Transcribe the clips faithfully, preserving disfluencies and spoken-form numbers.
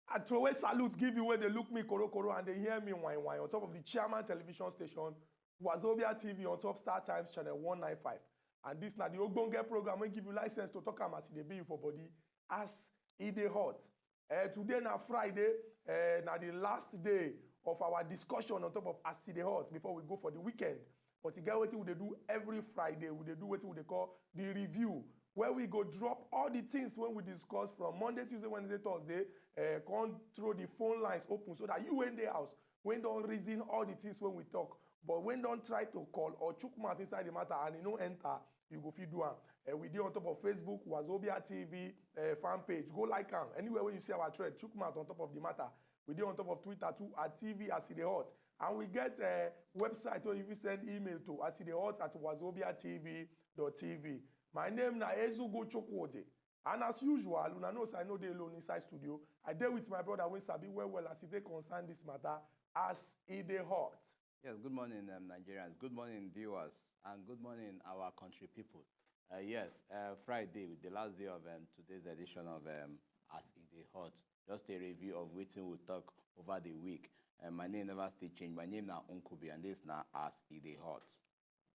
I throw a salute, give you where they look me, koro koro, and they hear me, wine wine, on top of the Chairman Television Station, Wazobia T V, on top Star Times Channel one nine five. And this na the Ogbonge program wey give you license to talk am as e dey be for body, as e dey hot. Uh, today na Friday, uh, na the last day of our discussion on top of as e dey hot before we go for the weekend. But e get wetin we dey do every Friday. We dey do wetin we dey call the review, where we go drop all the things wey we discuss from Monday, Tuesday, Wednesday, Thursday, uh, come throw the phone lines open so that you wey dey house, wey don reason all the things wey we talk, but wey don try to call or chook mouth inside the matter and e no enter, you go fit do am. Uh, we dey on top of Facebook, Wazobia T V uh, fan page. Go like am. Anywhere where you see our thread, chook mouth on top of the matter. We dey on top of Twitter too, at T V as e dey hot. And we get a website where you fit send email to, as e dey hot at wazobia T V dot T V. My name na Ezugo Chukwudi. And as usual, una know say I no dey alone inside studio. I dey with my brother wey sabi well well as e dey concern this matter, as e dey hot. Yes, good morning, um, Nigerians. Good morning, viewers, and good morning, our country people. Uh, yes, uh, Friday, the last day of um, today's edition of um, As E Dey Hot. Just a review of wetin we talk over the week. Uh, my name never still change. My name na Unkubi, and this na As E Dey Hot.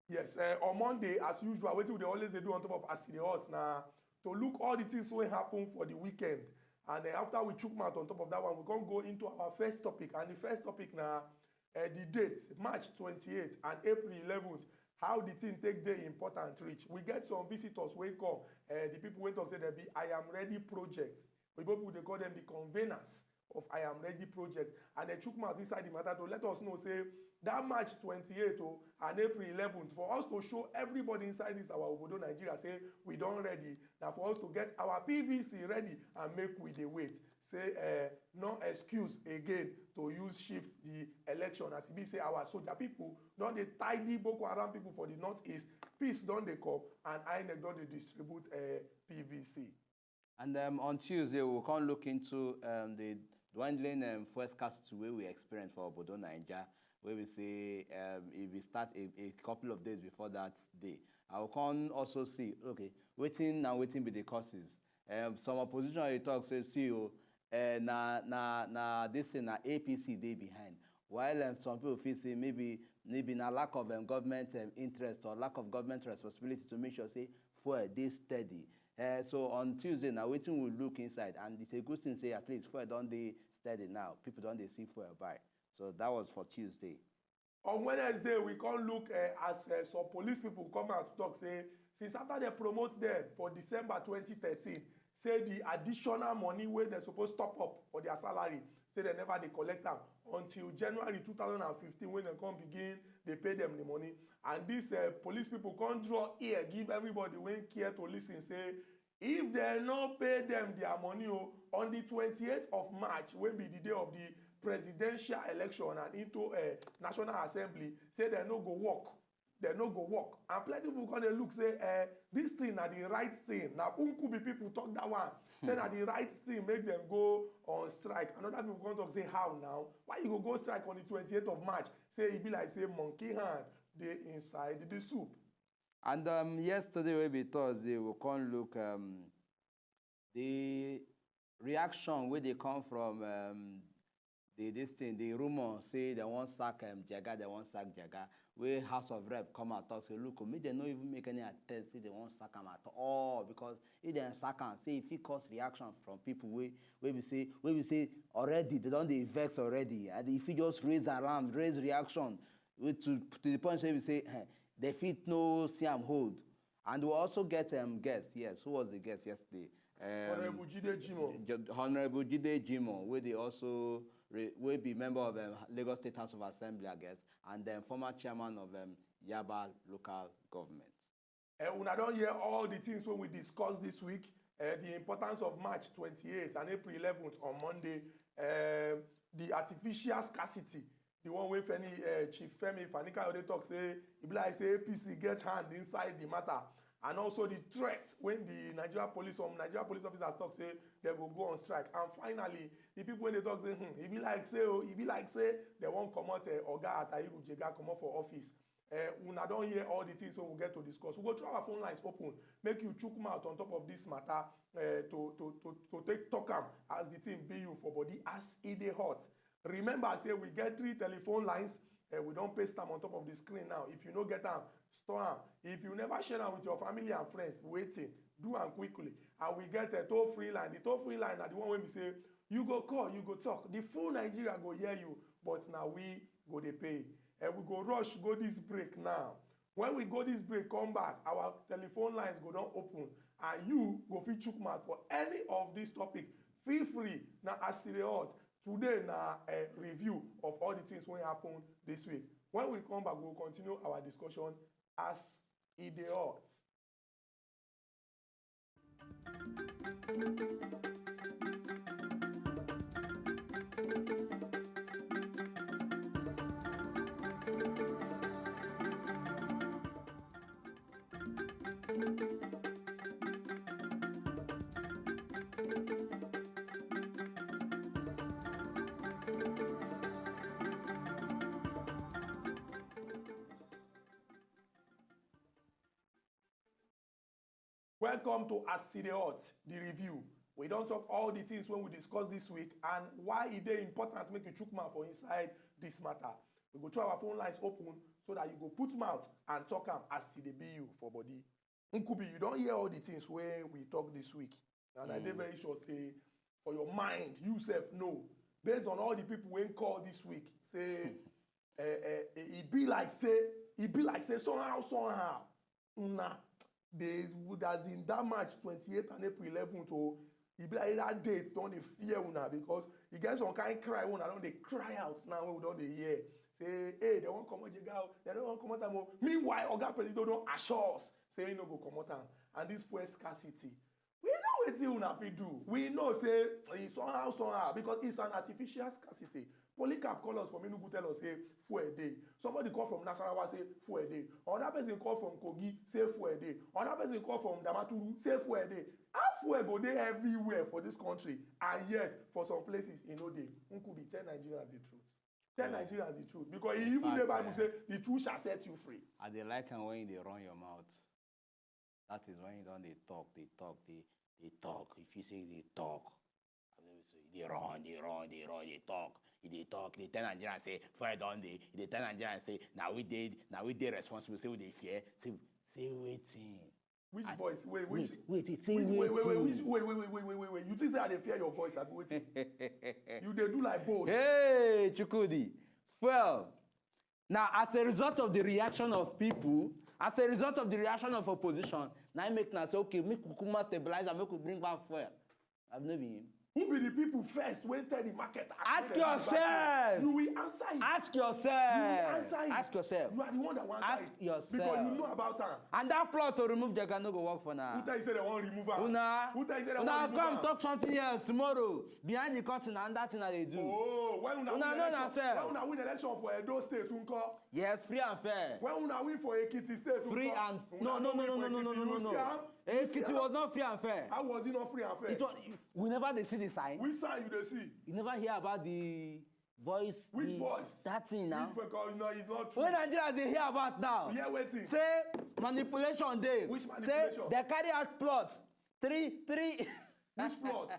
Yes, uh, on Monday, as usual, wetin we dey always dey do on top of As E Dey Hot na to look all the things wey happen for the weekend. And uh, after we chook mouth on top of that one, we come go into our first topic. And the first topic na uh, the date, March twenty-eighth and April eleventh, how the thing take dey important reach. We get some visitors wey come, uh, the people wey talk say dem be I Am Ready project. Oyibo people dey call them the conveners of I Am Ready project, and dem chook mouth inside the matter to let us know say that March twenty-eighth o and April eleventh, for us to show everybody inside this our obodo Nigeria say we don ready, na for us to get our P V C ready and make we dey wait. Say uh, no excuse again to use shift the election, as e be say our soldier people don dey tidy Boko Haram people for the northeast, peace don dey come, and INEC don dey distribute uh, P V C. And um, on Tuesday, we'll come look into um, the dwindling um, fuel scarcity wey we experience for Obodo Naija, where we say um, if we start a, a couple of days before that day. I will come also see, okay, wetin na wetin be the causes. Um, some opposition dey talk say, see o, uh, na na na this thing na A P C dey behind. While um, some people feel say maybe maybe na lack of um, government um, interest or lack of government responsibility to make sure say fuel dey steady. Uh, so on Tuesday na wetin we look inside, and it's a good thing say at least fuel don dey steady now. People don dey see fuel buy. So that was for Tuesday. On Wednesday, we come look uh, as uh, some police people come out to talk say since after they promote them for December twenty thirteen, say the additional money wey dem suppose top up for their salary, say dem never dey collect am until January two thousand and fifteen when dem come begin dey pay them the money. And these uh, police people come draw ear give everybody wey care to listen say if dem no pay them their money o on the twenty-eighth of March, wey be the day of the presidential election and into uh, national assembly, say dem no go work, dem no go work. And plenty people come dey look say eh, this thing na the right thing. Na Nkubi people talk that one, say na the right thing make dem go on strike. Another people come talk say how now, why you go go strike on the twenty-eighth of March? Say e be like say monkey hand dey inside the soup. And um, yesterday wey be Thursday, we come look um, the reaction wey dey come from um, the this thing, the rumor say dem wan sack um, Jega, dem wan sack Jega. Wey House of Rep come out talk say, look, make dem no even make any attempt say dem wan sack am at all, because if dem sack am, say e fit cause reaction from people wey wey be say wey be say already dem don dey vex already, and e fit just raise alarm, raise reaction wey to to the point say be say eh, dem fit no see am hold. And we also get um, guest. Yes, who was the guest yesterday? Um, Honorable Jide Jimo. Ju- Honorable Jide Jimo, wey dey also re- wey be member of um, Lagos State House of Assembly, I guess, and then former chairman of um, Yaba local government. Uh, una don hear all the things wey we discuss this week, uh, the importance of March twenty-eighth and April eleventh on Monday, uh, the artificial scarcity, the one wey Femi, uh, Chief Femi Fani-Kayode talk say e be like say A P C get hand inside the matter, and also the threat when the Nigeria police, some Nigeria police officers talk say dem go go on strike. And finally, the people wey dey talk say hmm, e be like say o, e be like say dem wan comot uh, Oga Atahiru Jega comot for office. Uh, una don hear all the things wey we get to discuss. We go throw our phone lines open, make you chook mouth on top of this matter, uh, to, to, to, to take talk am as the thing be you for body as e dey hot. Remember say we get three telephone lines, uh, we don paste am on top of the screen now. If you no get am, store am. If you never share am with your family and friends, wetin? Do am quickly. And we get a toll free line. The toll free line na the one wey be say you go call, you go talk. The full Nigeria go hear you, but na we go dey pay. And we go rush go this break now. When we go this break, come back, our telephone lines go don open, and you go fit chook mouth for any of this topic. Feel free, na as e dey hot. Today na a review of all the things wey happen this week. When we come back, we go continue our discussion as e dey hot. Welcome to As E Dey Hot, the review. We don talk all the things wey we discuss this week and why e dey important make you chook mouth for inside this matter. We go throw our phone lines open so that you go put mouth and talk am as e dey be you for body. Nkubi, you don hear all the things wey we talk this week, and I dey very sure say for your mind, you sef know, based on all the people wey call this week, say eh, eh, eh, e be like say e be like say somehow somehow una dey, as in that March twenty-eight and April eleven o, e be like that date don dey fear una, because e get some kind cry wey una don dey cry out now, wey we don dey hear say, hey, dem wan comot Jega o, dem no wan comot am o. Meanwhile, Oga Presido don assure us say he no go comot am. And this fuel scarcity, we know wetin una fit do. We know say e somehow somehow, because it's an artificial scarcity. Polycarp call us from Enugu, tell us say fuel dey. Somebody call from Nasarawa, say fuel dey. Another person call from Kogi, say fuel dey. Another person call from Damaturu, say fuel dey. How fuel go dey everywhere for this country, and yet for some places e no dey? Nkubi, tell Nigerians the truth. Tell Nigerians the truth, because e even dey Bible say the truth shall set you free. I dey like am when you dey run your mouth. That is when you don dey talk, dey talk, dey dey talk. If you say you dey talk, I no say you dey run, dey run, dey run, dey talk. You dey talk, dey tell Nigerians say fuel don dey. You dey tell Nigerians say na we dey, na we dey responsible. Say we dey fear. Say, say wetin? Which voice? Wait, which, wait, wait, say which, wait, wait, wait, wetin? Which, wait, wait, wait, wait, wait, wait, wait. You think say I dey fear your voice? I be waiting. You dey do like boss. Hey, Chukwudi. Well, now, as a result of the reaction of people, as a result of the reaction of opposition, now I make now say, okay, make we kukuma stabilize and make we bring back fuel. I've never been. Who be the people first wey tell the market? Ask yourself. You will answer it. Ask yourself. You will answer it. Ask yourself. You are the one that will answer it. Ask yourself. Because you know about am. And that plot to remove Jega no go work for now. Who tell you say they wan remove am? Una. Who tell you say they wan remove am? Una come talk something else tomorrow. Behind the curtain, and that thing that they do. Oh, when una win election, when una win election for Edo State, nko? Yes, free and fair. When una win for Ekiti State, free and, no, no, no, no, no, no, no, no, no. Ekiti was not free and fair. How was it not free and fair? It was, we never dey see the sign. Which sign you dey see? You never hear about the voice. Which voice? That thing now. Which voice? No, it's not true. When Nigerians dey hear about now. Hear wetin? Say manipulation dey. Which manipulation? Say they carry out plot. Three, three. Which plot?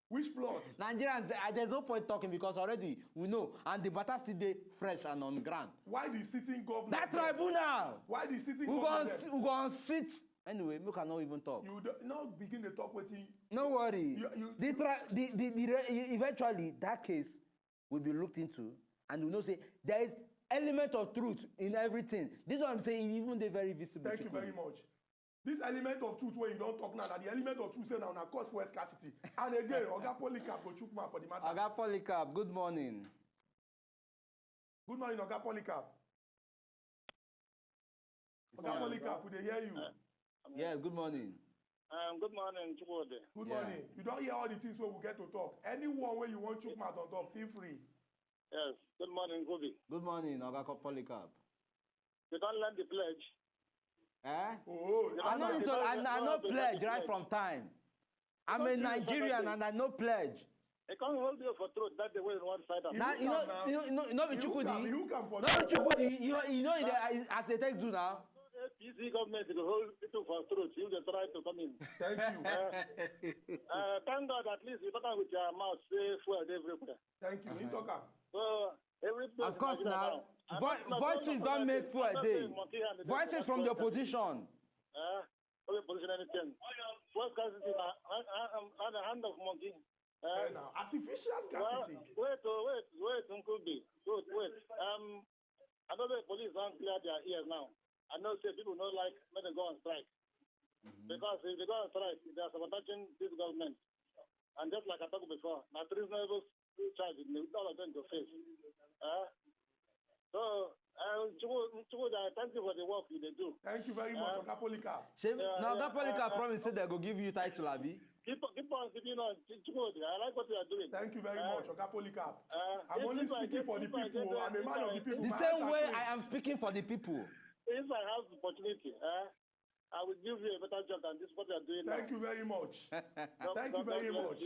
Which plot? Nigerians, they, there's no point talking because already we know, and the matter still dey fresh and on ground. Why the sitting governor? That tribunal. Why the sitting governor? We go unseat. Anyway, make I no even talk. You don't, no begin to talk wetin. No worry. You, you, the, tri- the, the, the re- e- eventually that case will be looked into, and we know say there is element of truth in everything. This one I'm saying, e even dey very visible. Thank you very much. This element of truth wey you don talk now, na the element of truth say na una cause fuel scarcity. And again, Oga Polycarp go chook mouth for the matter. Oga Polycarp, good morning. Good morning, Oga Polycarp. Oga Polycarp, we dey hear you. Yeah, good morning. Um, good morning, Chukwudi. Good morning. You don hear all the things wey we get to talk. Anyone wey you wan chook mouth on top, feel free. Yes, good morning, Nkubi. Good morning, Oga Polycarp. You don learn the pledge. Eh? Oh, I know, I know pledge right from time. I'm a Nigerian and I know pledge. They can't hold you for throat that day when you want side. Now, you know, you know, you know, you know, be Chukwudi. No, be Chukwudi. You know, you know, as they take do now. A P C government go hold people for throat if they try to come in. Thank you. Uh, uh, thank God at least you talk with your mouth, say fuel everywhere. Thank you. You talk am. So every place. Of course now. Voices don't make fuel dey. Voices from the opposition. Uh, no be position anything. Fuel scarcity na hand of monkey. Uh, now, artificial scarcity. Wait, oh, wait, wait, Nkubi. Wait, wait. Um, I know the police don't clear their ears now. I know say people don't like when they go on strike. Mm-hmm. Because if they go on strike, they are sabotaging this government. And just like I talked before, na treasonable charge all of them to face. Uh, so, uh, Chukwu, Chukwu, uh, thank you for the work you dey do. Thank you very much, uh, Oga Polycarp. Shey, yeah, no, yeah, Oga Polycarp uh, promise say they go give you title, abi? Keep, keep on keeping on, Chukwu. I like what you are doing. Thank you very uh, much, Oga Polycarp. Uh, I'm only speaking for the people. I'm a man of the people. The same way I am speaking for the people. If I have the opportunity, uh, I will give you a better job than this what you are doing now. Thank you very much. Thank you very much.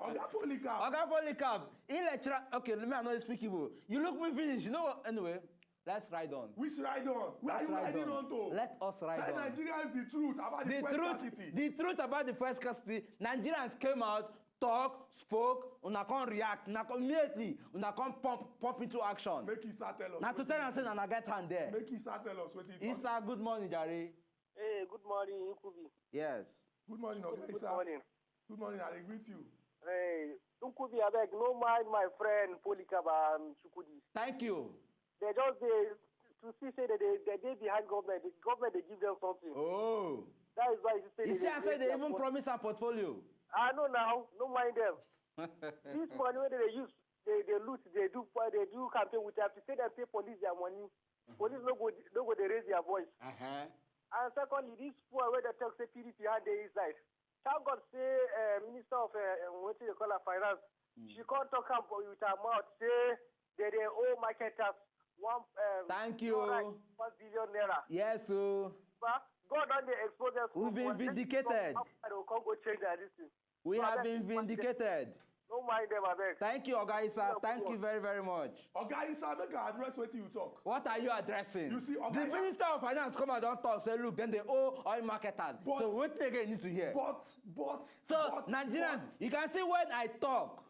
Oga Polycarp. Oga Polycarp, he lecturer. Okay, let me know speak Igbo. You look me finish. You know what? Anyway, let's ride on. Which ride on? Where are you riding on to? Let us ride on. Tell Nigerians the truth about the fuel scarcity. The truth about the fuel scarcity. Nigerians came out, talk, spoke, una come react, una come immediately, una come pump, pump into action. Make Isa tell us. Na to tell am say una get hand there. Make Isa tell us wetin he talk. Isa, good morning, jare. Hey, good morning, Nkubi. Yes. Good morning, Oga Isa. Good morning. Good morning, I dey greet you. Hey, Nkubi, abeg, no mind my friend Polycarp and Chukwudi. Thank you. They just dey to see say that they, they dey behind government. The government dey give them something. Oh. That is why you say. You see, I say they even promise a portfolio. I know now. No mind them. This money wey they dey use, they, they loot, they do, they do campaign with. Have to say dem pay police their money. Police no go, no go dey raise their voice. Uh-huh. And secondly, this fuel wey they talk say P D P hand dey inside. Thank God say uh, Minister of uh, wetin they call her finance, mm, she come talk am with her mouth say they dey owe marketers one. Um, thank you. One billion naira. Yes, so. But God don dey expose us. We've been vindicated. How they go come go change that this thing? We have been vindicated. No mind them, abeg. Thank you, Oga Isa. Thank you very, very much. Oga Isa, make I address wetin you talk. What are you addressing? You see, Oga Isa. The Minister of Finance come out don talk say, look, then they owe oil marketers. So wetin again you need to hear? But, but, so Nigerians, you can see when I talk,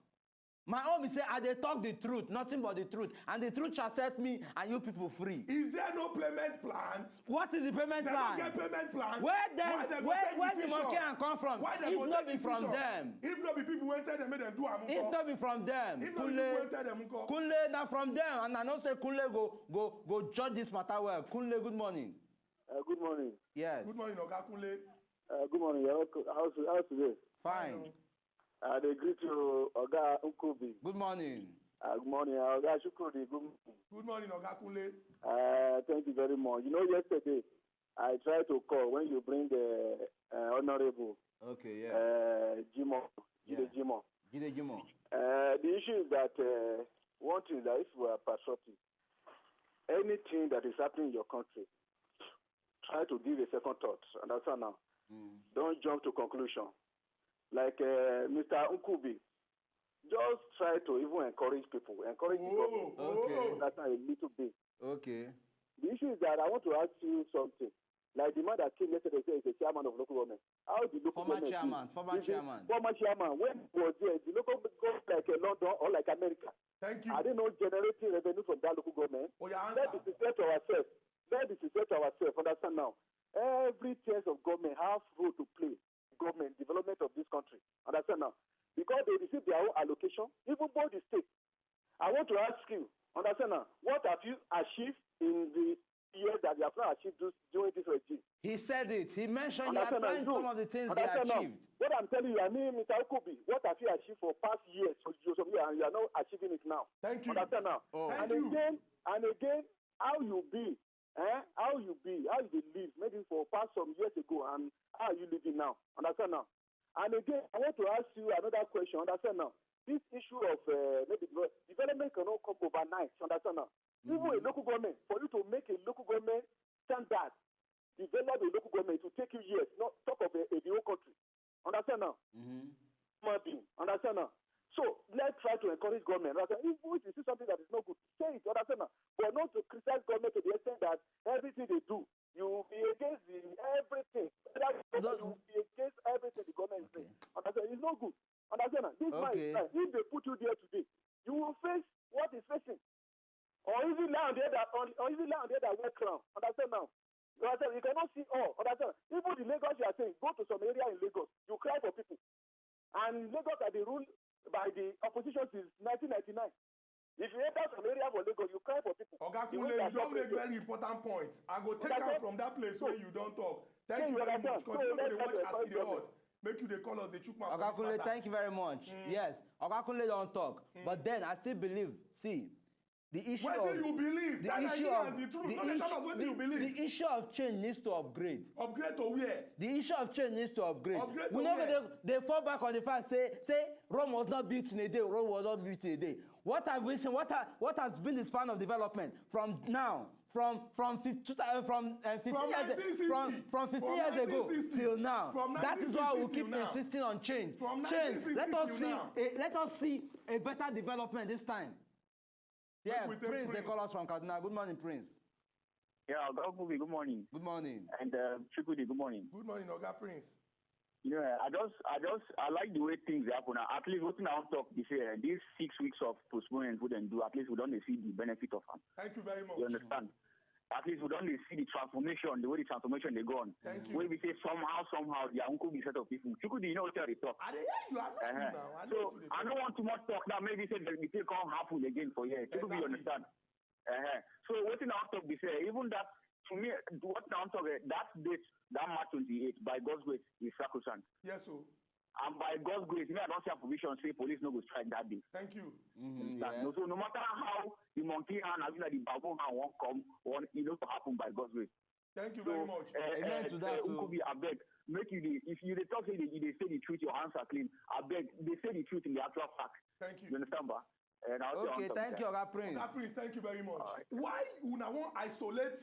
my own be say I dey talk the truth, nothing but the truth, and the truth shall set me and you people free. Is there no payment plan? What is the payment plan? Dem no get payment plan. Where dem, where, where the monkey hand come from? If no be from them. If no be people wey tell them make dem do am. If no be from them. If no be people wey tell them nko. Kunle, na from them, and I know say Kunle go, go, go judge this matter well. Kunle, good morning. Uh, good morning. Yes. Good morning, Oga Kunle. Uh, good morning. How, how, how today? Fine. I dey greet you, Oga Nkubi. Good morning. Uh, good morning, Oga Chukwudi. Good morning. Good morning, Oga Kunle. Uh, thank you very much. You know, yesterday I tried to call when you bring the uh, honorable. Okay, yeah. Uh, Jimo, yeah. Jide Jimo. Jide Jimo. Uh, the issue is that uh, one thing is that if we are patriotic, anything that is happening in your country, try to give a second thought. Understand now? Mm. Don't jump to conclusion. Like uh, Mister Nkubi, just try to even encourage people, encourage the government. Okay. That's a little bit. Okay. The issue is that I want to ask you something. Like the man that came yesterday said he's a chairman of local government. How the local government? Former chairman, former chairman. Former chairman. When he was there, the local government like uh, London or like America. Thank you. Are they not generating revenue from that local government? Oh, yeah, answer. Let's be sincere to ourselves. Let's be sincere to ourselves. Understand now? Every tiers of government have role to play. Government development of this country. Understand now? Because they receive their own allocation, even both the state. I want to ask you, understand now, what have you achieved in the years that you have not achieved this, during this regime? He said it. He mentioned, he outlined some of the things they achieved. What I'm telling you, I mean, Mister Okubi, what have you achieved for past years? For you, some years, and you are not achieving it now. Thank you. Understand now? Oh. And again, and again, how you be, eh? How you be, how you dey live, maybe for past some years ago, and how are you living now? Understand now? And again, I want to ask you another question. Understand now? This issue of uh, maybe development cannot come overnight. Understand now? Mm-hmm. Even a local government, for you to make a local government standard, develop a local government, it will take you years. Not talk of a, a the whole country. Understand now? Mm-hmm. Human being. Understand now? So let's try to encourage government. Rather, if we see something that is not good, say it, understand now. But not to criticize government to the extent that everything they do, you will be against the everything. Whether you, you will be against everything the government is doing. Understand? It's not good. Understand now? This man is fine. If they put you there today, you will face what is facing. Or even lie on the other, on, or even lie on the other way crown. Understand now? You understand? You cannot see all. Understand? Even the Lagos you are saying, go to some area in Lagos, you cry for people. And Lagos has been ruled by the opposition since nineteen ninety-nine. If you enter some area for Lagos, you cry for people. Oga Kunle, you don make very important point. I go take am from that place where you don talk. Thank you very much. Continue to dey watch as e dey hot. Make you dey call us, dey chook mouth. Oga Kunle, thank you very much. Yes, Oga Kunle don talk, but then I still believe. See, the issue of, you believe? The issue of, the issue of change needs to upgrade. Upgrade to where? The issue of change needs to upgrade. We no go dey fall back on the fact say, say Rome was not built in a day. Rome was not built in a day. What have we seen? What, ha, what has been the span of development from now? From, from fifty, uh, from uh, fifteen years, from, from fifteen years ago till now. That is why we keep insisting on change. Change. Let us see a, let us see a better development this time. Yeah, Prince, they call us from Kaduna. Good morning, Prince. Yeah, Oga Kubi, good morning. Good morning. And uh, Chukudi, good morning. Good morning, Oga Prince. Yeah, I just, I just, I like the way things happen. At least what I want to talk this year, these six weeks of postponement we dem do, at least we don dey see the benefit of am. Thank you very much. You understand? At least we don dey see the transformation, the way the transformation dey go on. Thank you. Wey be say somehow, somehow, the Uncle be set of people. Chukudi, you know what I dey talk. I dey hear you. I know you now. I know. So I no want too much talk now. Maybe say the thing come happen again for here. Chukudi, you understand? So wetin I wan talk be say, even that, to me, what I wan talk, eh, that date, that March twenty-eighth, by God's grace, is sacrosanct. Yes, sir. And by God's grace, me, I don see a provision say police no go strike that day. Thank you. Mm-hmm, yes. So no matter how the monkey hand, as in the baboon hand won't come, one, it no go happen by God's grace. Thank you very much. Amen to that. Ukubi, abeg, make you dey, if you dey talk say you dey say the truth, your hands are clean. Abeg, dey say the truth in the actual fact. Thank you. You understand, ba? Okay, thank you, Oga Prince. Oga Prince, thank you very much. Why una wan isolate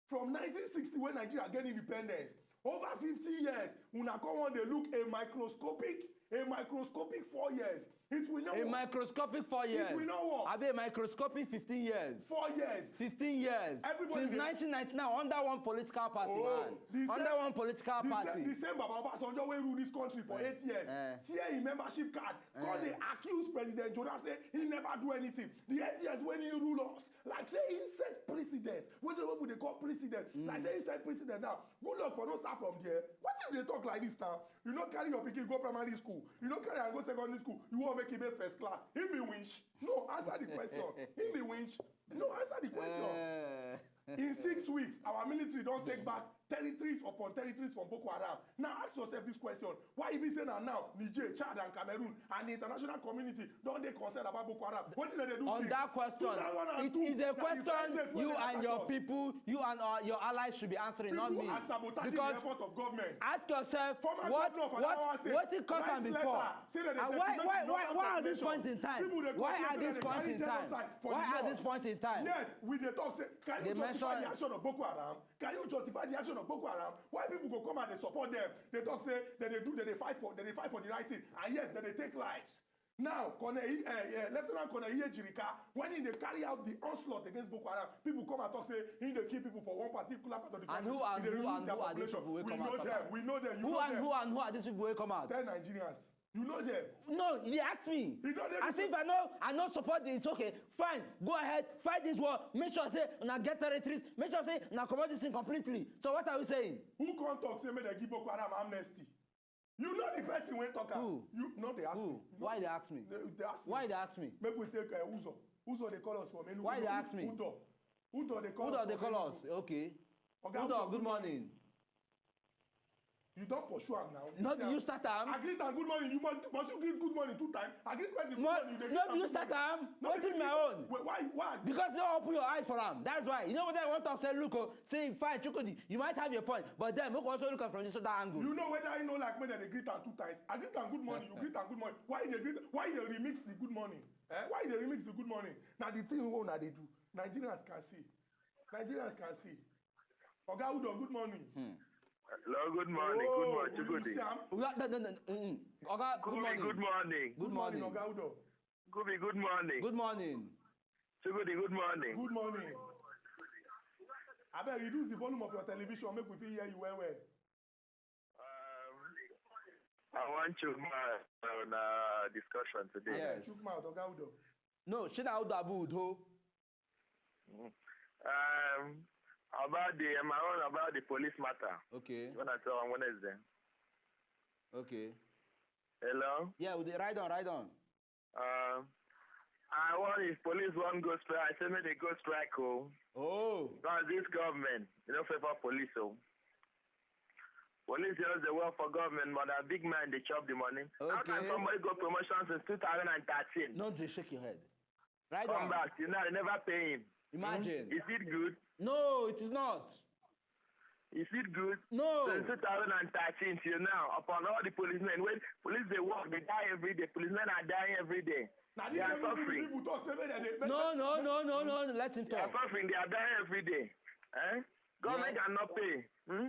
from nineteen sixty, when Nigeria get independence? Over fifty years, una come wan dey look a microscopic, a microscopic four years. It will not work. A microscopic four years. It will not work. Abi a microscopic fifteen years. Four years. Fifteen years. Everybody since nineteen ninety-nine, under one political party, man. Under one political party. The same Baba Obasanjo wey rule this country for eight years. Tear him membership card. Come dey accuse President Jonah say he never do anything. The eight years when he rule us, like say he set precedent. Wetin people dey call precedent? Like say he set precedent now. Good luck for no start from there. Wetin you dey talk like this now? You no carry your pikin go primary school. You no carry am go secondary school. You wan make him make first class. He be winch. No, answer the question. He be winch. No, answer the question. In six weeks, our military don take back territories upon territories from Boko Haram. Now ask yourself this question. Why e be say na now Niger, Chad and Cameroon and the international community don dey concerned about Boko Haram? Wetin dem dey do since? On that question, it is a question you and your people, you and your allies should be answering, not me. People are sabotaging the effort of government. Because ask yourself, what, what, wetin cause am before? And why, why, why at this point in time? Why at this point in time? Why at this point in time? Yet we dey talk say, can you justify the action of Boko Haram? Can you justify the action of Boko Haram? Why people go come and dey support them? They talk say that they do, that they fight for, that they fight for the right thing, and yet that they take lives. Now, Colonel, uh, uh, Lieutenant Colonel Iye Jirika, when he dey carry out the onslaught against Boko Haram, people come and talk say he dey kill people for one particular part of the country. And who and who and who are these people wey come out? We know them. We know them. Who and who and who are these people wey come out? Tell Nigerians. You know them. No, he asked me. As if I know, I no support this. Okay, fine. Go ahead, fight this war. Make sure say una get territories. Make sure say una comot this thing completely. So what are we saying? Who come talk say make dem give Boko Haram amnesty? You know the person wey talk am. Who? You no dey ask me. Who? Why they ask me? They, they ask me. Why they ask me? Make we take uh, Uzo. Uzo dey call us from Enugu. Why they ask me? Udo. Udo dey call us. Udo dey call us. Okay. Oga Udo, good morning. You don pursue am now. No be you start am. I greet am good morning. You must, must you greet good morning two times? I greet person good morning. You dey greet am good morning. No be you start am. Wetin be my own? Why, why? Because you no open your eyes for am. That's why. You know what I want to say? Look, oh, say fine, Chukudi, you might have your point, but then make we also look am from this other angle. You know whether I know like me that they greet am two times. I greet am good morning. You greet am good morning. Why they greet? Why they remix the good morning? Eh? Why they remix the good morning? Now the thing we una dey do. Nigerians can see. Nigerians can see. Oga Udo, good morning. Hmm. Hello, good morning. Good morning, Chukudi. Oga, no, no, no, mm. Oga, good morning. Good morning. Good morning, Oga Udo. Good morning. Good morning. Chukudi, good morning. Good morning. Abeg, reduce the volume of your television, make we fit hear you well well. Um, I want to uh, on a discussion today. Yes. Chook mouth, Oga Udo. No, shey na Udo abi Udo? Um, about the my own about the police matter. Okay. When I tell on Wednesday. Okay. Hello. Yeah, we dey ride on, ride on. Um, I want if police wan go strike, say make they go strike o. Oh. Because this government, you know, favor police o. Police just dey work for government, but na big man dey chop the money. How can Okay. somebody go promotion since two thousand and thirteen? No dey shake your head. Ride Come on. Back till now, they never pay him. Imagine. Is it good? No, it is not. Is it good? No. Since two thousand and thirteen till now, upon all the policemen, when police dey work, they die every day. Policemen are dying every day. Na They this are same people the suffering. People talk say make dem dey. No, no, no, no, no. Let him They are talk. Suffering. They are dying every day. Eh? Government Yes. Cannot pay. Hmm?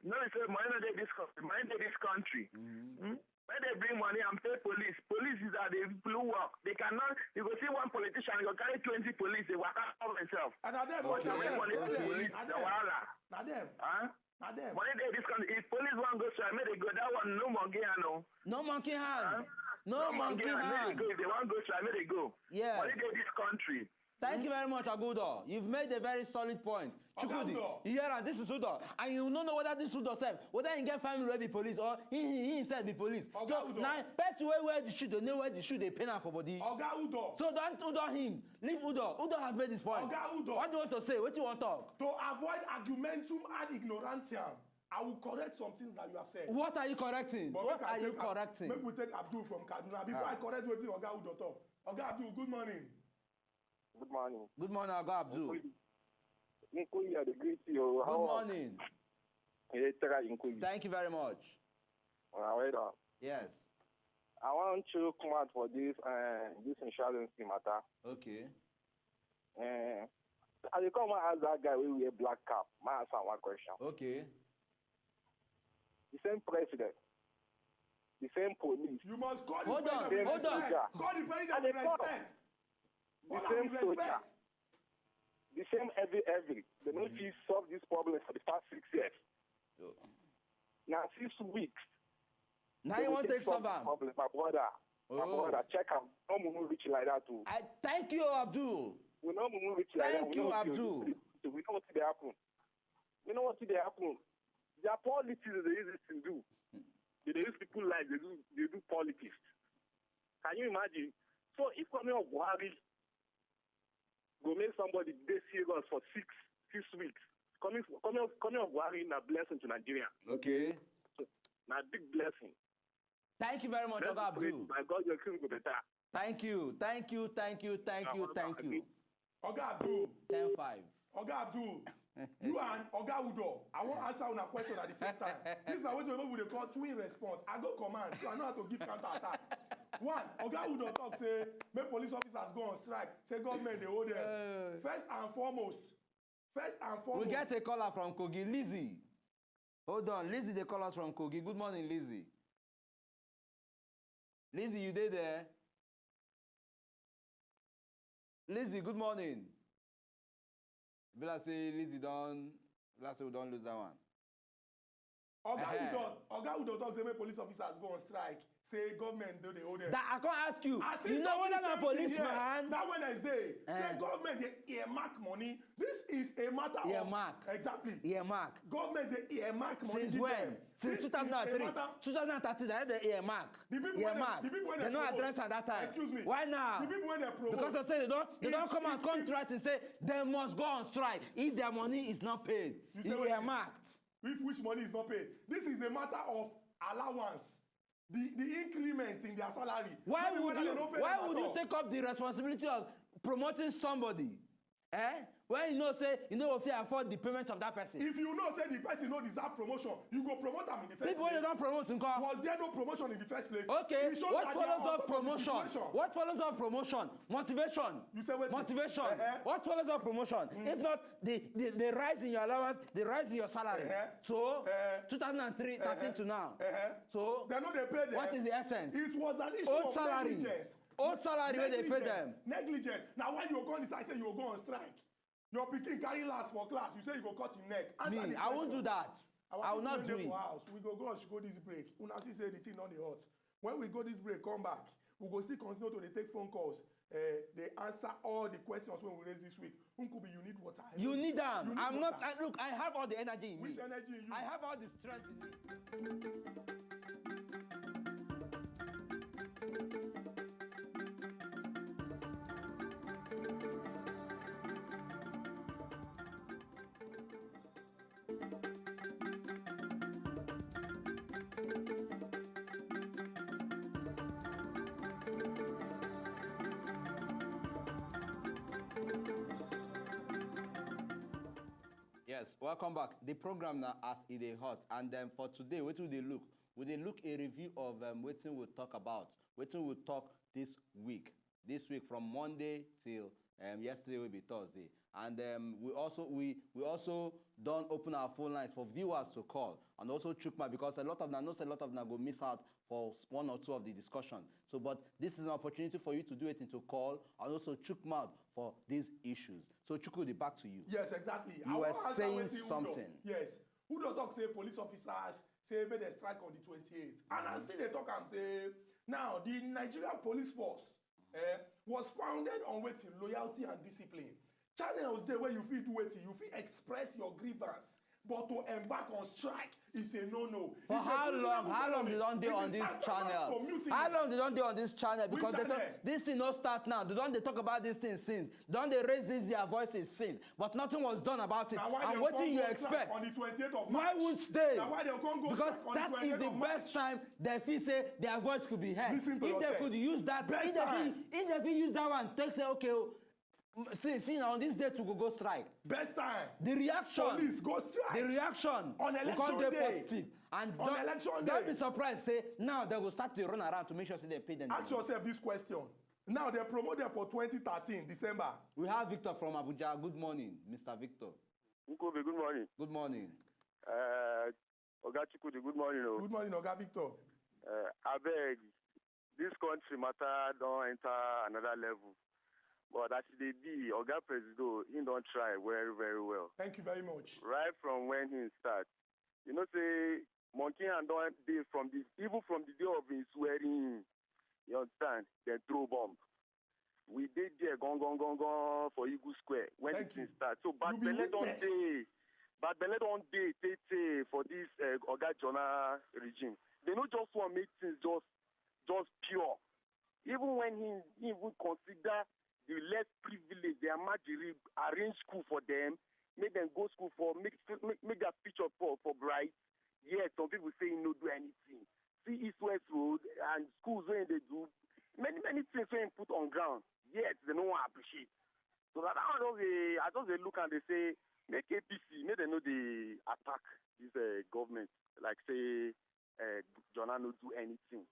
No, it's a money no dey this country. Money dey this country. Hmm? When they bring money and pay police, police is that the people who work. They cannot. You go see one politician, he go carry twenty police. They work out for themselves. And na dem But na na when dem money na pay dem police, na the dem wahala. na dem Huh? na dem. Money dey this country. If police wan go strike, make they go. That one no monkey hand o. No monkey hand. Huh? No monkey Make they hand. go. If they wan go strike, make they go. Yes. Money dey this country. Thank you very much, Oga Udo. You've made a very solid point. Oga Chukudi, Udo. You hear am? This is Udo. And you no know whether this Udo sef, whether he get family wey be police or he, he himself be police. Oga So Udo. na person wey wear the shoe dey know where the shoe dey pain am for body. Oga Udo. So don't Udo him. Leave Udo. Udo has made his point. Oga Udo. What do you want to say? Wetin you wan talk? To avoid argumentum ad ignorantiam, I will correct some things that you have said. What are you correcting? But What make I are you take Ab- correcting? Make we take Abdul from Kaduna before Ah. I correct wetin Oga Udo talk. Oga Abdul, good morning. Good morning. Good morning, Oga Abdul. Nkuyi, I dey greet you. Good morning. Hey, Tera Nkuyi. Thank you very much. Uh, well done. Yes. I want to come out for this uh, this insurance thing matter. Okay. Uh, I dey come and ask that guy wey wear black cap. Ma ask am one question. Okay. The same president, the same police, You must call the Hold on, president with hold on. respect. Call the president And with they call- respect. the Call am same with soldier, respect. The same every every. They no fit solve this problem for the past six years. Now six weeks. Now they you go want take take solve this am. Problem, my brother. My Oh. Brother, check am. No mumu reach like that too. I thank you, Abdul. We no mumu reach like that. Thank We you, no see Abdul. We no see dey happen. We no see dey happen. Their politics dey use this thing do. They dey use people life. They do they do politics. Can you imagine? So if coming of Buhari go make somebody dey serious for six six weeks, coming coming of coming of Buhari na blessing to Nigeria. Okay. Na big blessing. Thank you very much, Oga Abdul. My God, your king go better. Thank you, thank you, thank you, thank you, thank you. Oga Abdul. Ten five. Oga Abdul. You and Oga Udo, I wan answer una question at the same time. This na wetin people dey call twin response. I go command, so I know how to give counter attack. One, Oga Udo talk say make police officers go on strike, say government dey hold them. Uh, First and foremost, first and we foremost, get a caller from Kogi, Lizzie. Hold on, Lizzie dey call us from Kogi. Good morning, Lizzie. Lizzie, you dey there? Lizzie, good morning. Be like say Lizzie don, be like say we don lose that one. Oga Ehe. Udo, Oga Udo talk say make police officers go on strike. Say government don dey hold them. That I can't ask you. I still You know talk whether this na same thing here. Policeman. That Wednesday, say Eh. Government dey earmark money. This is a matter Earmark. Of exactly. Earmark. Government dey earmark money. Since give when? Them. Since This two thousand and three. Is a matter, Two thousand and thirteen, that the earmark. The people wey Earmark. Dem, the people wey They dem no promote. Address am that time. Excuse me. Why now? The people wey dem promote. Because I say they don't, they If- don't come if- and come if- threaten and say they must go on strike if their money is not paid. You It's say wetin? Earmarked. If which money is not paid, this is a matter of allowance, the the increment in their salary. Why Maybe would whether you? Dem no pay Why them at would you all. Take up the responsibility of promoting somebody? Eh? When you know say you no go fit afford the payment of that person. If you know say the person no deserve promotion, you go promote am in the first place. People wey dem don promote nko? Was there no promotion in the first place? Okay, what follows of promotion? What follows of promotion? Motivation. You say wetin? Motivation. Eh, eh. What follows of promotion? Mm. If not the, the, the rise in your allowance, the rise in your salary. Eh, eh. So, eh, two thousand and three, eh, thirteen to now. Eh, eh. So, dem no dey pay them. What is the essence? It was an issue of negligence. Old salary wey dey pay them. Negligence. Na why you go come decide say you go go on strike? Your pikin carry last for class, you say you go cut him neck. Me, I won't do that. I will not do it. We go go, go this break. Una see say the thing don dey hot. When we go this break, come back, we go still continue to dey take phone calls. Eh, dey answer all the questions wey we raise this week. Nkubi, you need water? You need am. I'm not, I, look, I have all the energy in me. Which energy in you? I have all the strength in me. Yes, welcome back. The program now as e dey hot, and um, for today, wetin we dey look? We dey look a review of um, wetin we talk about, wetin we talk this week, this week from Monday till um, yesterday will be Thursday. And um, we also we we also don't open our phone lines for viewers to call, and also Chukma, because a lot of them, I know say a lot of them go miss out for s- one or two of the discussion. So, but this is an opportunity for you to do it and to call and also Chukma for these issues. So, Chukwudi, back to you. Yes, exactly. You were saying something. Yes. Who don talk say police officers say make dem strike on the twenty-eighth? And I still dey talk am say now the Nigerian police force eh, was founded on wetin? Loyalty and discipline. Channels dey where you fit do wetin? You fit express your grievance. But to embark on strike is a no-no. For how long? How long they don dey on this channel? How long they don dey on this channel? Because they talk, this thing no start now. They don dey talk about this thing since. They don dey raise these their voices since. But nothing was done about it. And wetin you expect? On the twenty-eighth of March. Why won't they? Because that is the best time they feel say their voice could be heard. If they could use that, if they fit, if they fit use that one, take say, okay, oh, see, see, now on this date we go go strike. Best time. The reaction. Police go strike. The reaction. On election day. Positive. And on election day. Don't be surprised. Say now they go start to run around to make sure say they pay them. Ask yourself this question. Now they promote them for twenty thirteen December. We have Victor from Abuja. Good morning, Mister Victor. Nkobe, good morning. Good morning. Uh, Oga Chukwudi, good morning. Oh. Good morning, Oga Victor. Uh, abeg, this country matter don enter another level. But as e dey be, Oga Presido, he don try very, very well. Thank you very much. Right from when he start, you know say monkey hand don dey from the, even from the day of his swearing in. You understand? Then throw bomb. We dey there gone gone gone gone for Eagle Square when the thing start. So bad belle don dey. Bad belle don dey tey tey for this uh, Oga Jonah regime. They no just want make things just just pure. Even when he, he even consider the less privileged, the Amajiri, arrange school for them, make them go school for, make, make, make their future for, for bright. Yet some people say he no do anything. See East West Road and schools wey they do, many, many things wey he put on ground. Yet they no wan appreciate. So that, that one just dey, I just dey look and they say, make A P C, make dem no dey attack this uh, government. Like say uh, Jonah no do anything.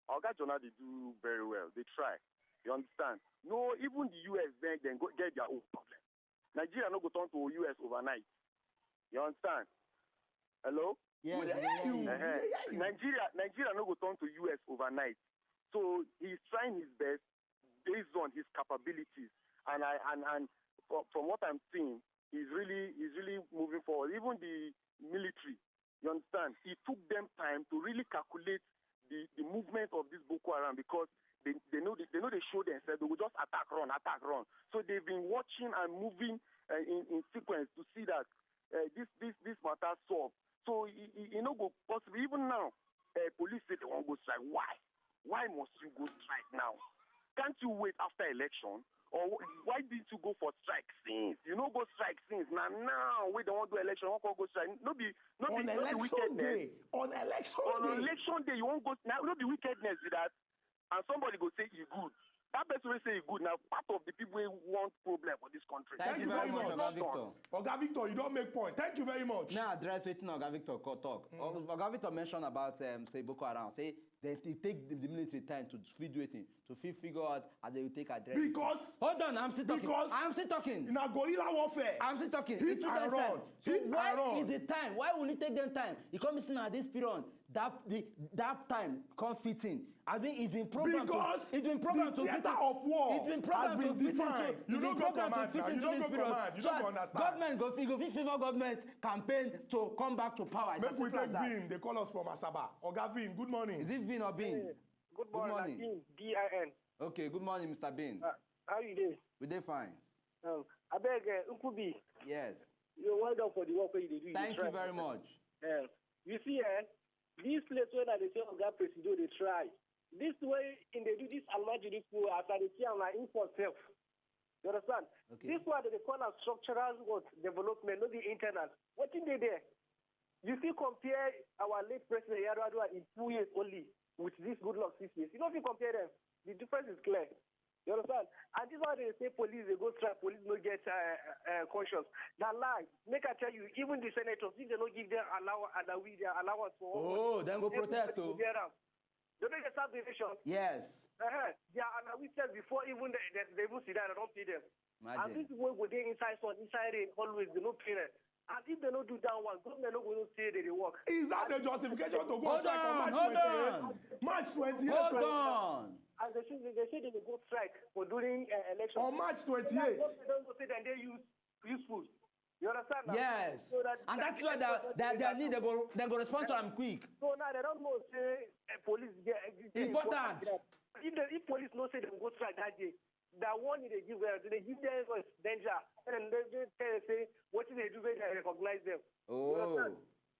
Oga Jonah dey do very well. They try. You understand? No, even the U S then then go get their own problem. Nigeria no go turn to U S overnight. You understand? Hello? Yes, we dey hear you. We dey hear you. Nigeria, Nigeria no go turn to U S overnight. So he's trying his best based on his capabilities, and I and and from, from what I'm seeing, he's really he's really moving forward. Even the military, you understand, it took them time to really calculate the, the movement of this Boko Haram because they, they know they, they know they show themselves. They will just attack, run, attack, run. So they've been watching and moving uh, in, in sequence to see that uh, this this this matter solved. So it, it, it no go possible. Even now, uh, police say they won't go strike. Why? Why must you go strike now? Can't you wait after election? Or why didn't you go for strike since? You no go strike since. Now now we don't want to election. Won't go strike. No be no be no be wickedness. On election day. On election day, you won't go. Now no be wickedness with that. And somebody go say you good. That person wey say e good na part of the people wey want problem for this country. Thank you very much, Oga Not Victor. done. Oga Victor, you don make point. Thank you very much. Now address wetin Oga Victor co- talk. O- Oga Victor mention about um, say Boko Haram. Say they, they take the, the military time to fit do wetin to fit figure out how they will take address. it. Because Hold on, I'm still talking. Because- I'm still talking. na guerrilla warfare. I'm still talking. Hit It took and them run. time. So Hit why and run. is the time? Why will it take them time? It come in at this period. That the that time come fit in. I mean, it's been programmed. Because To, it's been programmed the to theater fit in. of war It's been has programmed been to fit defined. into. You It's no been go programmed to command fit now. You into no this go period. command. You So no go understand. Government go fit go fit favor government campaign to come back to power. It's Make as we simple take as that. Vim. They call us from Asaba. Oga Vim, good morning. Is it Vin or Bean? Good morning, morning, Akeem, B I N. Okay, good morning, Mister Bean. Uh, how you doing? We dey fine. Um, I beg, uh, Uncle B, Yes. you're well done for the work wey you dey do. You dey Thank try. you very much. Um, you see, eh, this place where they say Oga Presido dey try. This way in they do this Almajiri school as I dey see am na insult self. You understand? Okay. This one they call am structural what development, no be internal. Wetin dey there? You fit compare our late president Yar'Adua in two years only with this Goodluck six years. You no fit compare them. The difference is clear. You understand? And this one they say police they go strike, police no get uh, uh, conscience. Na lie. Make I tell you, even the senators, if they no give them allow, allow, their allowance for Oh, then go protest. Oh, They make a subdivision. Yes. Uh-huh. Their allowance before even they, they, they even sit down, they don't pay them. And Imagine. These people go dey inside sun, inside rain, always they no pay them. And if they no do that one, government no go know say they dey work. Is that a justification to go Hold strike on on, March hold twenty-eight? on. March twenty-eight. Hold oh. On. As they say, they say they dey go strike for during uh, election. On March Now, twenty-eight. government don go say dem dey use useful. You understand? Now? Yes. So that- And that's why their their, their need they go they go respond to am quick. So now they don't know say uh, police get get Important. If the if police no say dem go strike that day, that one they give well, they give them uh, danger, and they they tell say what they do when they recognize them. Oh.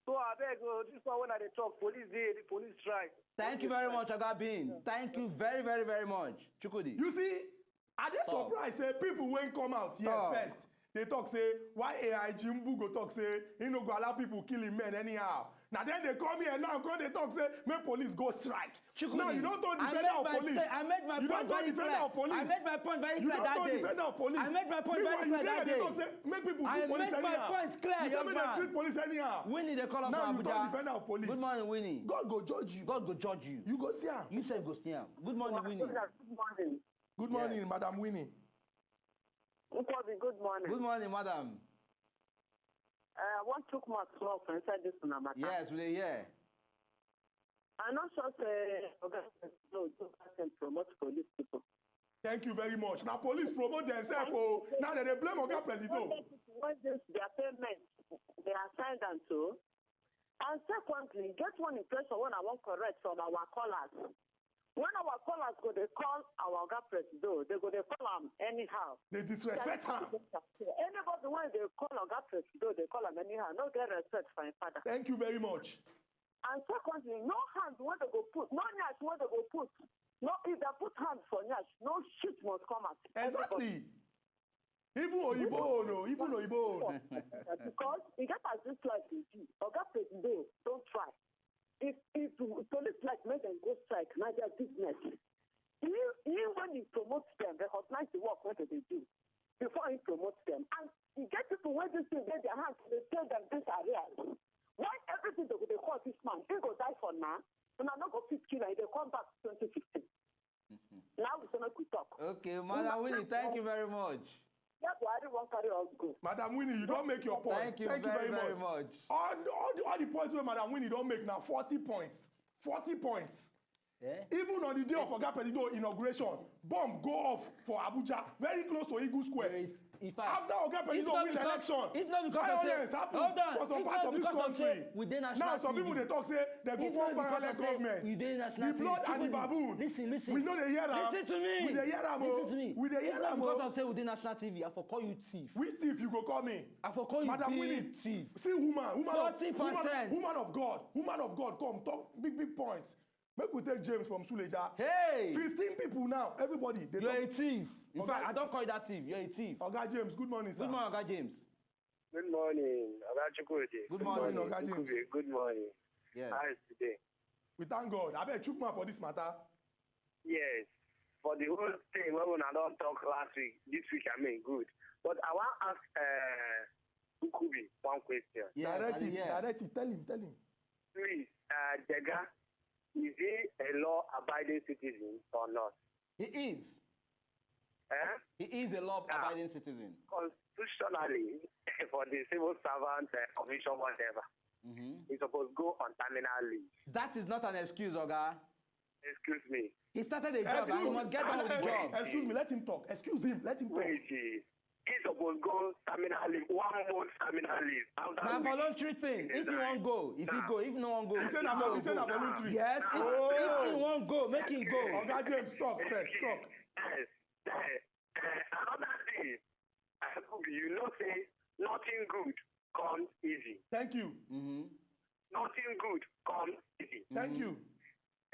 So I beg uh, this one when I dey talk, police dey, the police try. Thank you very much, Oga Bean. Thank you very, very, very much. Chukwudi. You see, I dey Talk. Surprised say people wey come out here Talk. First, they talk say why A I G Mbu go talk say he no go allow people kill him men anyhow. Now then they come here now, come they talk say make police go strike. Chukwudi, Now you don't turn I defender made of my police. sta- I made my You don't point turn very defender clear. of police. I made my point very You clear don't that turn day. defender of police. I made my point Meanwhile, very you clear dey that there, day. They talk say make people I do police made my anyhow. Point clear, You say young make they man. Treat police anyhow. Winnie, they call us Now from you turn Abuja. Defender of police. Good morning, Winnie. God go judge you. God go judge you. You go see am. You sef go see am. Good morning, Winnie. Good morning. Good morning, Yes. Madam Winnie. Nkwobi, good morning. Good morning, madam. Uh, I want to come out small for inside this una matter. Yes, we dey hear. I no sure say Oga no do that thing promote police people. Thank you very much. Now police promote themselves. Oh, now they dey blame Oga Presido. When this their payment they assign them to. And secondly, get one impression when I want correct from our callers. When our callers go they call our Oga Presido, they go they call am anyhow. They disrespect her. Anybody when they call Oga Presido, they call am anyhow. No get respect for him father. Thank you very much. And secondly, no hand when they go put, no nyash when they go put. No, if they put hand for nyash, no shit must come out. Exactly. Even Oyibo, no, even Oyibo. Because he get as this life dey be. Oga Presido don try. If if police like make dem go strike, na their business. He he when he promote them, recognize the work wey dem dey do before he promote them. And he get people wey this thing dey their hand to dey tell them this areas. Why everything they go dey call this man? He go die for now. Una no go fit kill am. He dey come back twenty fifteen. Now we say make we talk. Okay, Madam Winnie, thank you very much. Yeah, Buhari wan carry us go. Madam Winnie, you don make your point. Thank you Thank very, you very very much. Much. All, the, all, the, all the points where Madam Winnie don make now forty points. Forty points. Eh? Even on the day of Oga Presido inauguration, bomb go off for Abuja, very close to Eagle Square. Wait, in fact, After Oga if Presido not win because, election, if not because of violence say, happen hold on, for some if parts not of this because of country. Say, we dey national Now some T V. People dey talk say they go If form not because parallel of say government. We dey national The T V. blood and the Chukwudi, baboon. Listen, listen. We no dey hear am. Listen to me. We dey hear am. Listen Oh. to me. We dey hear It's not am. Because Oh. Of say we dey national T V, I for call you thief. Which thief you go call me? I for call you Madam big Winnie, thief. See woman, woman of, Forty percent. Woman, woman of God, woman of God, come talk big big points. Make we take James from Suleja. Hey! Fifteen people now, everybody. They You're talk. A thief. In Oga- fact, I don't call you that thief. You're a thief. Oga James, good morning, sir. Good morning, Oga James. Good morning, Oga Chukwudi. Good Good morning, morning. Oga James. Good morning. Yes. How is today? We thank God. I bet Chukma for this matter. Yes. for the whole thing wey una don talk last week, this week, I mean, good. But I wan ask uh, Nkubi one question. Yes, I Direct dey it, hear. Direct it. Tell him, tell him. Please, uh, Jega, is he a law-abiding citizen or not? He is. Eh? He is a law-abiding citizen. Constitutionally, for the civil servant uh, commission, whatever, Mhm. he suppose go on terminal leave. That is not an excuse, Oga. Excuse me. He started a job and he must get on with the job. Excuse me, let him talk. Excuse him, let him talk. Wait, he he suppose go terminal leave, one month terminal leave. After Na which voluntary thing. If you wan go, if you go. If you no wan go, He said na he said na voluntary. Yes, if, if you wan go, make him go. Oga James, talk first, talk. Yes. Uh, uh, another thing, I hope you know say nothing good comes easy. Thank you. Mhm. Nothing good comes easy. Thank you.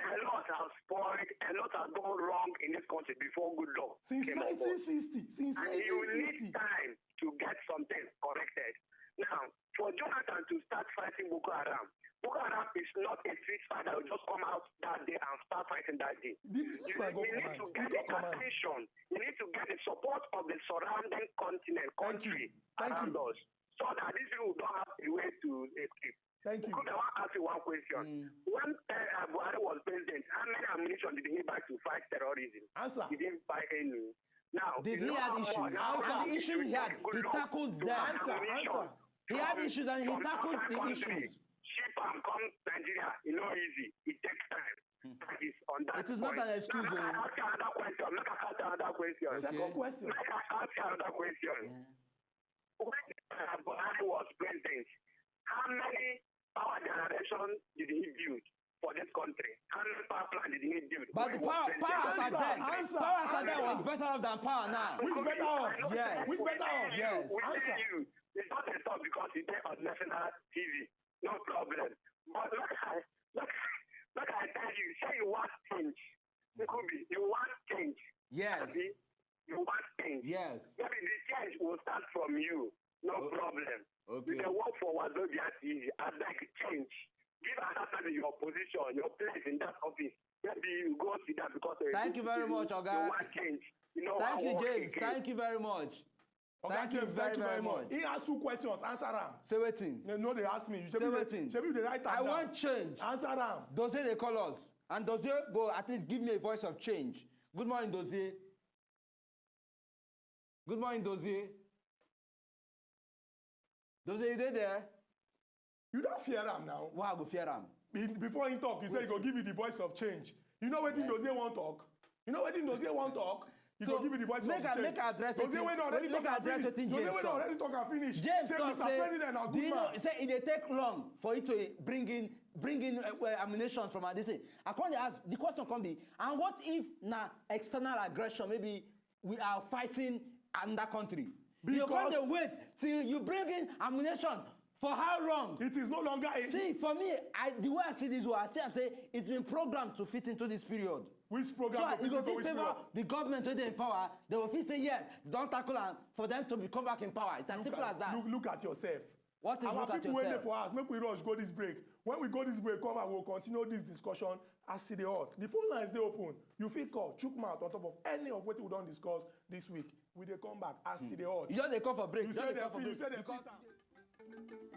A lot has spoiled, a lot has gone wrong in this country before good luck Since came on board. nineteen sixty, since And you will need nineteen sixty. Time to get some things corrected. Now, for Jonathan to start fighting Boko Haram, Boko Haram is not a street fight that will just come out that day and start fighting that day. This this You one need, go you need command. to He get go the command. attention. You need to get the support of the surrounding continent, Thank you. country Thank around you. us, so that these people don't have a way to escape. Thank you. Because I want to ask you one question. Mm. When uh, Buhari was president, how many ammunition did he buy to fight terrorism? Answer. He didn't buy any. Now, Did you he know had how issues? much- how And much the issues he had, good he luck tackled to them. buy Answer, ammunition answer. He had from- issues and he from tackled other the countries, issues. Ship and come Nigeria, it's not easy. It takes time. Hmm. That is on that It is not point. an excuse, Now, make oh. I ask you another question. Make I ask you another question. Okay. Second question. Make I ask you another question. Yeah. When uh, Buhari was president, how many power generation did he build for this country? How many power plant did he build? But when the he was power, president? powers are Answer, there. answer, Powers are there answer. Was better off than power now. Which better off? Yes. Which better off? Yes. We Answer. tell you, it's not a stop because he dey on national T V. No problem. But like I, like, like I tell you, say you want change. Nkubi, you want change. Yes. Abi? You want change. Yes. Maybe the change will start from you. No Oh, problem. Okay. You dey work for Wazobia T V. I beg change. Give another person your position, your place in that office. Maybe you go see that because of a Thank you very much, You Oga. want change. You know, Thank I you, work James. again. Thank you very much. Oga Thank you James, very, thank you very very much. much. He has two questions. Answer am. Say wetin. No, no, they ask me. You Say wetin. Shebi they write I am down. Want change. Answer am. Dozie dey call us. And Dozie go at least give me a voice of change. Good morning, Dozie. Good morning, Dozie. Dozie, you dey there? You don't fear am now. Why I go fear am? Be- Before he talk, you say he go give you the voice of change. You know what Yeah. Dozie won't talk? You know what Dozie won't talk? He So, go give you the voice make of I- change. make I address Dozie wetin- wey don already make talk I and address finish. wetin Dozie James wey don talk. already talk and finish. James Say talk Mister say, President na do you good know, man. say e dey take long for you to bring in, bring in uh, uh, ammunition from this thing. I come dey ask, the question come be, and what if na external aggression, maybe we are fighting another country? You come Because dey wait till you bring in ammunition for how long? It is no longer a See, for me, I, the way I see this one, I see am say it's been programmed to fit into this period. Which program So go e go fit for fit which favour period? The government wey dey in power, they go fit say yes, don tackle am for them to be come back in power. It's as Look simple at- as that. Look, look at yourself. What is Our look at people wey dey yourself? For house, make we rush go this break. When we go this break, come and we'll continue this discussion as e dey hot. The phone lines dey open. You fit call, chook mouth on top of any of wetin we don discuss this week. We dey come back as e dey hot. You just dey call for break. You Just say dey call for dem fit, you break say dem because fit am.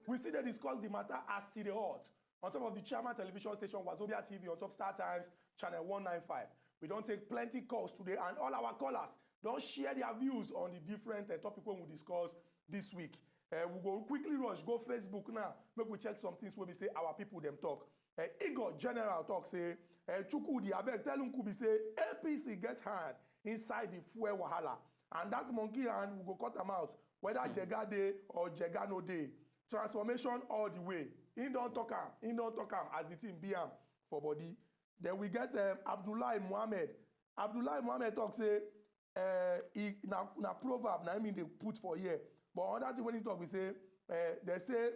We still dey discuss the matter as e dey hot on top of the Chairman Television Station, Wazobia T V, on top Star Times, channel one nine five. We don take plenty calls today, and all our callers don share their views on the different uh, topic wey we discuss this week. Uh, we go quickly rush go Facebook now, make we check some things wey be say our people dem talk. Uh, Igor General talk say, uh, Chukwudi, abeg tell Nkubi say A P C get hand inside the fuel wahala, and that monkey hand, we go cut am out, whether Jega dey or Jega no dey. Transformation all the way. He don talk am, he don talk am as the thing be am for body. Then we get um, Abdullahi Mohammed. Abdullahi Mohammed talk say uh, he, na, na proverb na him dey put for here. But another thing wey he talk be say uh, they say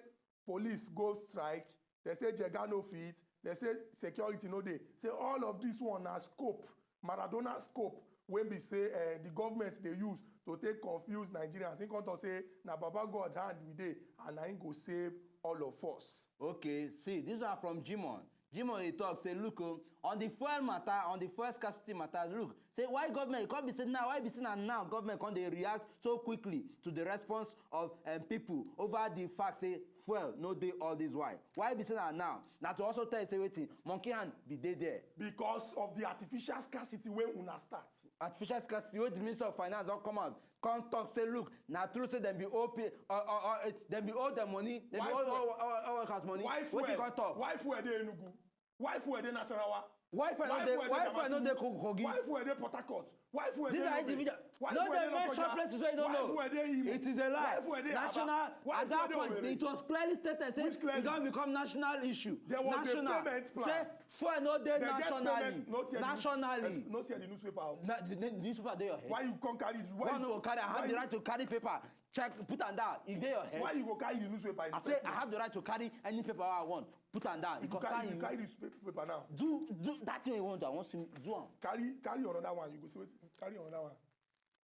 police go strike, They say Jega no fit. They say security no dey. Say all of this one na scope, Maradona scope, wey be say uh, the government dey use to take confuse Nigerians. He come talk say na Baba God hand we dey, and na him go save all of us. Okay, see, these are from Jimon. Jimon dey talk say, look, oh, on the fuel matter, on the fuel scarcity matter, look, say why government, e come be say now, why be say na now government come dey react so quickly to the response of um, people over the fact say fuel no dey all this while? Why be say na now? Na to also tell you say wetin, monkey hand be dey there. Because of the artificial scarcity wey una start. Artificial scarcity wey the Minister of Finance don come out come talk say, look, na true say dem be owe pay or or or eh, dem be owe dem money, dem be Why owe fuel? Owe owe owe workers money. Why fuel? Wetin you come talk? Why fuel dey Enugu? Why fuel dey Nasarawa? Why fuel no Why dey? fuel Why dey fuel no Damaturu? Dey Ko- Kogi? Why fuel dey Port Harcourt? Why fuel These dey are Lobe? Individual. Why No, fuel they dey mention Lokoja? Plateau, so you don't Why know. Fuel dey Imo? It is a lie. Why fuel dey National. Aba? Why At fuel that dey point, Owerri? It was clearly stated say Which it clearly? Don become national issue. There was a National. Payment plan. Say fuel no dey They get nationally. Payment, no tear the- Nationally. No tear the newspaper. Oh. Na the, the newspaper dey your head. Why you come carry? Why Why no go carry? I have the you- Right to carry paper. Check, put am down. E dey your head. Why you go carry the newspaper? In I the say first I place? Have the right to carry any paper I want. Put am down. If you carry, you carry this paper now. Do do that thing you want do. I want see do am. Carry carry another one. You go see what carry another one.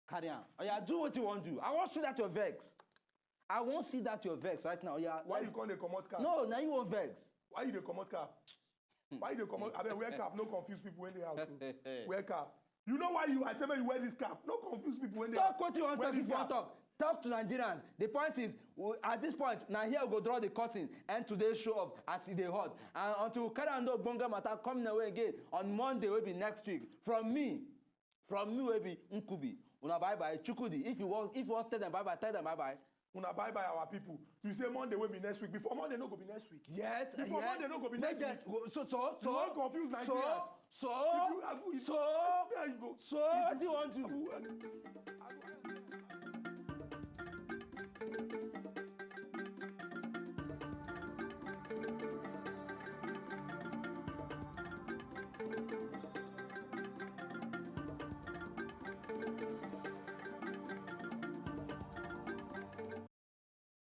Carry am. Oya, do what you want do. I want see that your vex. I want see that your vex right now. Oya. Why you come dey comot card? No, now you want vex. Why you dey comot cap? Why you dey comot? Abeg wear cap. No confuse people when they house. Oh. Wear cap. You know why you? I say make you wear this cap. No confuse people when they Talk what you want wear talk. If this you want cap. Talk, talk to Nigerians. The point is, we- at this point, now here we go draw the curtain and today's show of As E Dey Hot. And until we carry another bonga matter coming away again on Monday, will be next week. From me, from me will be Nkubi. Una bye bye. Chukudi, if you want, if you want to tell them bye bye, tell them bye bye. Una bye bye our people. You say Monday will be next week. Before Monday no go be next week. Yes. Before Yes. Monday no go be Make next them- week. So so so. You wan confuse So Nigerians. so. If you- So if you- so. What do you want to do? You-